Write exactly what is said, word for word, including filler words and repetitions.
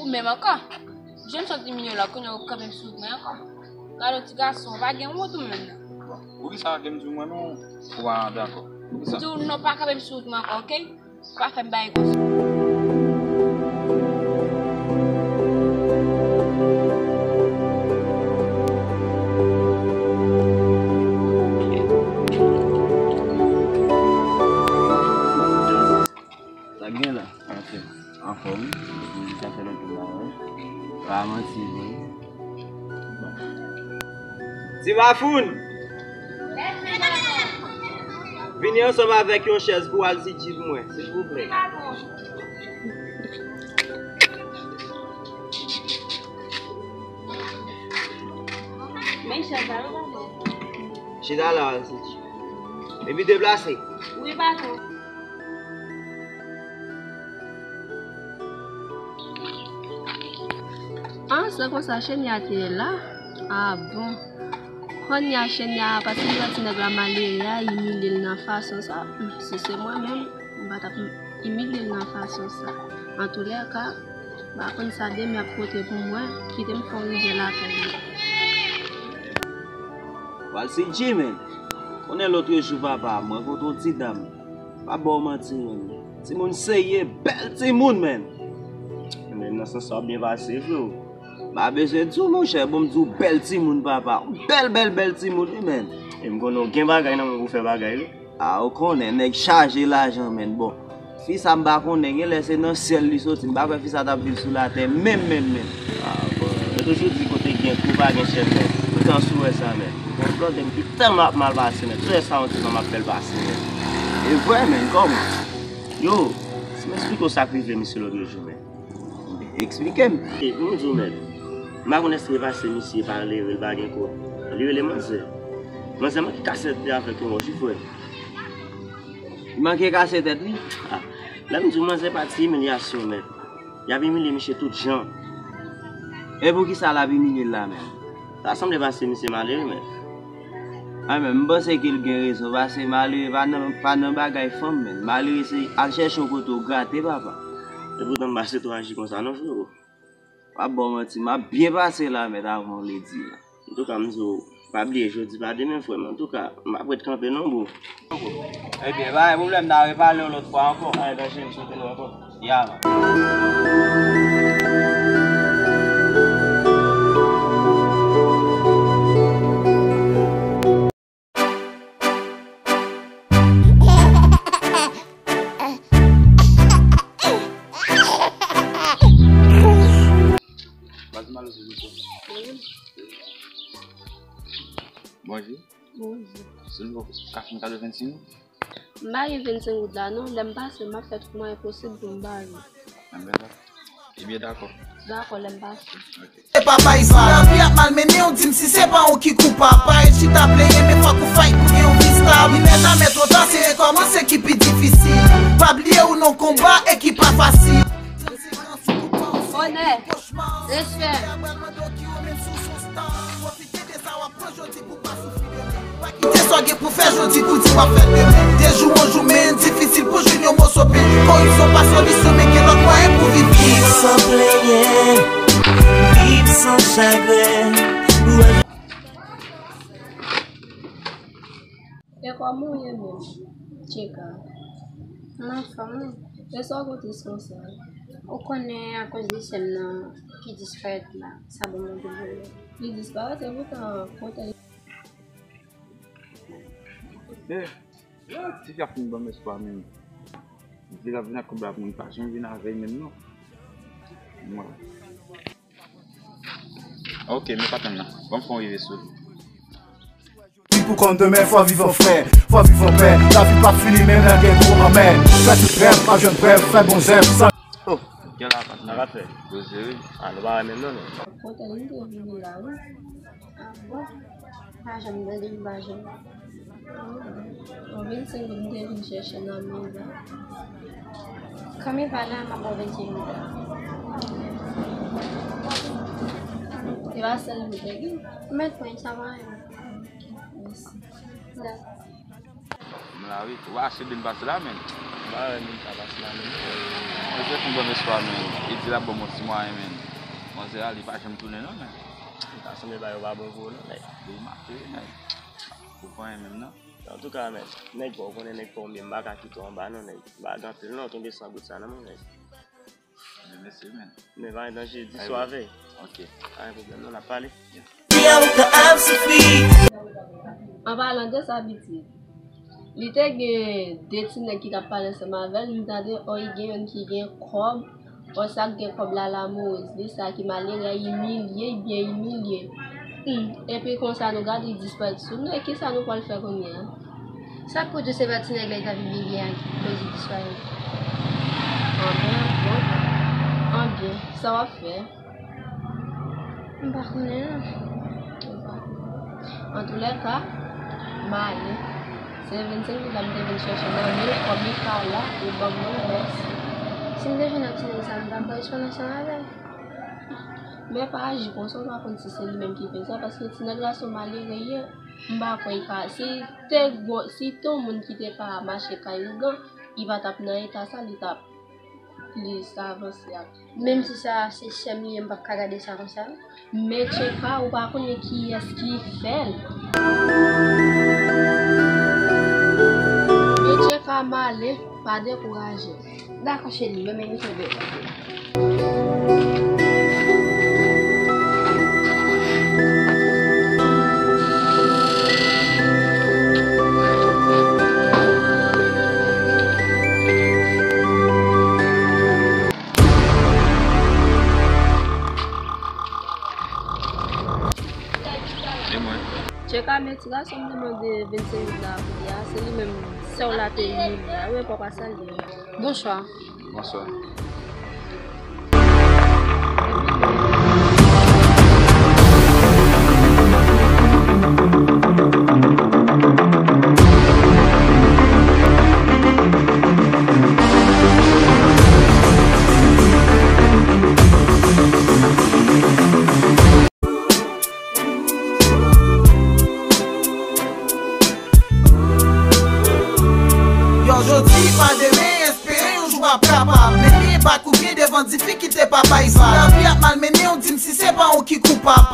Ou menm ankò. Jan m sot imilye w la, kounye a ou kanpe m sou wout mwen ankò. Gade yon ti gason, ou pa gen wont ou menm nan. Bon, poukisa w te m di w mwen non, ou pa dakò? Poukisa? M di w non, pa kanpe m sou wout mwen ankò, oke? Pa fè m bagay konsa. Sa k gen la? Anfòm, wi. Sa fè lontan m pa wè w. Pa manti vre. Ti Mafoun! Vini ansanm avèk yon chèz pou Alcidji pou mwen, silvouplè. Men chèz la, wi, patwon. Chita la, Alcidji. Epi deplase. Wi, patwon. Ah, se konsa Chenya te ye la? Ah bon. Kounye a Chenya, paske li wè ti nèg la malere a, imilye l nan fason sa. Hmm, si se mwen menm, m pa t ap imilye l nan fason sa. Antoulèka, m pa konn sa demen ap pote pou mwen, kite m fè yon rivyè lakay li. Alcidji, men. Konnen lòt jou, papa, mwen kontre yon ti dam. Pa ba w manti, menn. Timoun serye, bèl timoun, menn. Menn, nan sans sa w byen pase, freo. M pa bezwen di w, monchè, bon, m di w bèl timoun, papa. Bèl, bèl, bèl timoun, wi, menn. E m konnen w gen bagay nan men w pou fè bagay, wi. A, ou konnen, nèg chaje lajan, menn. Bon, fi sa m pa konnen, genlè se nan syèl li soti. M pa kwè fi sa t ap viv sou latè, menm, menm, menm. A, bon, yo toujou di kote gen kou pa gen chèn, menn. Toutan si w wè sa, menn. Gon blòdè m ki tèlman ap mal pase, menn. Frè sa yon ti fanm ap fè l pase, menn. E vre, menn, kòman? Yo, si m eksplike w sa k rive misye lòt jou, menn. Eksplike m. E, pou m di w, menn, m pa konn èske pase misye malere, l pa gen kòb. Li rele manzè. Manzè manke kase tèt li avèk yon wòch, wi, frè. Li manke kase tèt li? A, lè m di w manzè pa ti imilyasyon, menn. Y ap imilye misye tout jan. E poukisa l ap imilye l la menm? Sa sanble pase misye malere, menn. Ay, men m panse ke l gen rezon, paske malere pa nan, pa nan bagay fanm, menn. Malere se al chèche yon kote w grate, papa. Epoutan, m pa sou to aji konsa, non, frero. Pa ba w manti, m ap byen pase la, menn, avan w ledi la. Antouka, m di w, pa bliye jodi pa demen, frè m. Antouka, m ap ret kanpe non, bro. Ebyen, pa gen pwoblèm, n a repale yon lòt fwa ankò. Ay, danje, m swete nou ankò. Ya, man. Bonjou. Bonjou. Silvouplè, ka fè m kado vennsenk goud? M pa gen vennsenk goud la non, lè m pase, m ap fè tout mwayen posib pou m ba nou. Ebyen, dakò. Dakò, lè m pase. Ok. Se pa bay sa. Si lavi ap malmennen w, di m si se pa ou ki koupab. Pa ret chita plenyen, men fòk ou fight pou gen yon vi stab. Li nèt a mèt twò ta, se rekòmanse ki pi difisil. Pa bliye ou nan konba e ki pa fasil. Onè, respè. Kite sa w gen pou fè jodi pou di w ap fè demen. De jou an jou, men difisil pou jwenn yon moso pen. Koripsyon pa solisyon, men gen lòt mwayen pou viv. Viv san plenyen, viv san chagren. E kòman w ye menm, Tcheka? M anfòm, wi. E sa w gen tris konsa? Ou konnen akoz de sè m nan ki disparèt la, sa ban m anpil pwoblèm. Li disparèt, epoutan kontan. Eh, ti fi a fin ban m espwa menm. Li la vin ak kòb la pou mwen, pa janm vin avè l menm non. Mwen. Ok, men pa tann nan. Ban m fè yon rive sou li. Pou konn demen, fò viv an frè, fò viv an pè. Lavi p ap fini, menm lè gen gwo anmè. Fè tout rèv, pa jwenn prèv, fè bon zèv, sa. Oh, gen la, patnè. Sa ka fè? Poze, wi. A, nou pa wè menm non, non. Kontan li te vini la, wi. A bon? Pa janm tande m, pa janm. Bon, vennsenk goud m te vin chèche nan men w la. Kanmenm pa la, m ap ba w vennsenk goud la. Se pa sèl ou te gen. Mèt pran sa pa anyen. Mèsi. Dakò. M la wi. Ou pa achte byen pase la, menn. M Ah, men sa pase la menm. Mwen se fon bon espwa, men. E di l ap ban m yon ti mwayen, men. Manzè a, li pa janm tounen, non, men. Li ta sanble bagay yo pa bon pou ou, non, nèg. Li make, nèg. Ou pa anyen menm, non. Antouka, men, nèg pa w konnen, nèg pa w byen, m pa ka kite w anba, non, nèg. M pa gen anpil, non, kenbe san goud sa nan men w, nèg. Men mèsi, men. Men pa gen danje, di swa avè. Ok. Pa gen pwoblèm, non, n ap pale. An palan de sa, pitit, li te gen de ti nèg ki t ap pale ansanm avè l, m tande, o, li gen youn ki gen kòb, o, sa k gen kòb la, lamourez li, sa ki malere, imilye, li byen imilye. Hmm, epi konsa, nou gade, li disparèt sou nou, e kisa nou pral fè kounye a? Sa k pou di w se pa ti nèg la ki t ap imilye a ki koz li disparèt? Anben, bon. Anben, sa w ap fè? M pa konnen non. Antoulèka, m ale. Se vennsenk mil la m te vin chèche nan men l, kòm li pa la, li ban m nan, mèsi. Si m te jwenn ak ti nèg sa, m ta pral espwa ansanm avè l. Men pa aji konsa, ou pa konn si se li menm ki fè sa, paske ti nèg la se yon malere l ye. M pa kwè l ka, si te gon, si te yon moun ki te ka mache kay ougan, li pa t ap nan eta sa, li t ap plis avanse ak. Menm si sa se sè m li ye, m p ap ka gade sa konsa. Men Tcheka, ou pa konnen kiyès ki fè l. Men Tcheka, m ale, pa dekouraje. Dakò, cheri, men men nou sove. E mwen? Tcheka, men ti gason m te mande vennsenk mil la pou li a, se li menm sè w la te imilye a. Wi, papa, sa l ye. Bonswa. Bonswa. Yo, jodi pa demen, espere yon jou w ap kapab. Mennen bak ou byen devan difikilte, papa, e si lavi ap malmennen w, di m si se pa ou ki koupab.